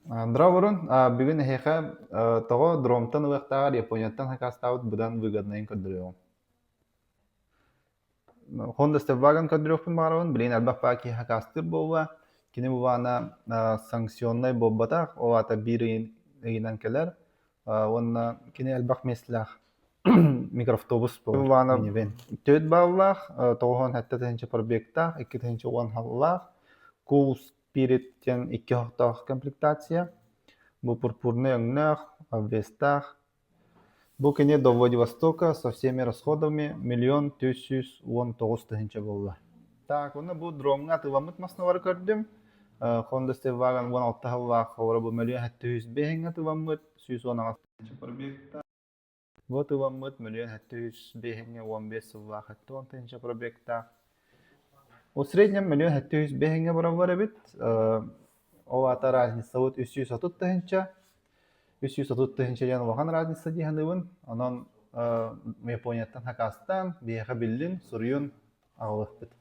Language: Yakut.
Драворун, бүгүн эһиэхэ тоҕо дромтан ылыахтааҕар Японияттан сакаастаабыт быдан выгоднайын көрдөрүөҕүм. Honda Stepwagon көрдөрүөхпүн баҕарабын. Билигин элбэх баа киһи сакаастыыр буолла. Кини бу санкционнай буолбатах, ол аата биир ыйынан кэлэр. Уонна кини элбэх миэстэлээх микроавтобус буолар, минивэн. Төрт баллаах, 97 тыһыынча пробегтаах, 2 тыһыынча 10 сыллаах, Cool Spirit диэн икки оһохтоох комплектация. Бу пурпурнай өҥнөөх, обвестаах. Бу кини до Владивостока со всеми расходами 1 419 000 буолла. Так, уонна бу дромҥа атыыламмыт массыыналары көрдүм. Honda Stepwagon 16 сыллаах, олоро бу 1 705 000 атыыламмыт, 118 пробегтаах. Бу атыыламмыт 1 705 000 15 сыллаах 70 тыһыынча пробегтаах. В среднем 1 705 000 бараллар эбит. Ол аата разницабыт 330 тыһыынча. 330 тыһыынча диэн улахан разница дии саныыбын. Онон Японияттан сакаастаан, биһиэхэ биллин, суруйун аҕалыахпыт.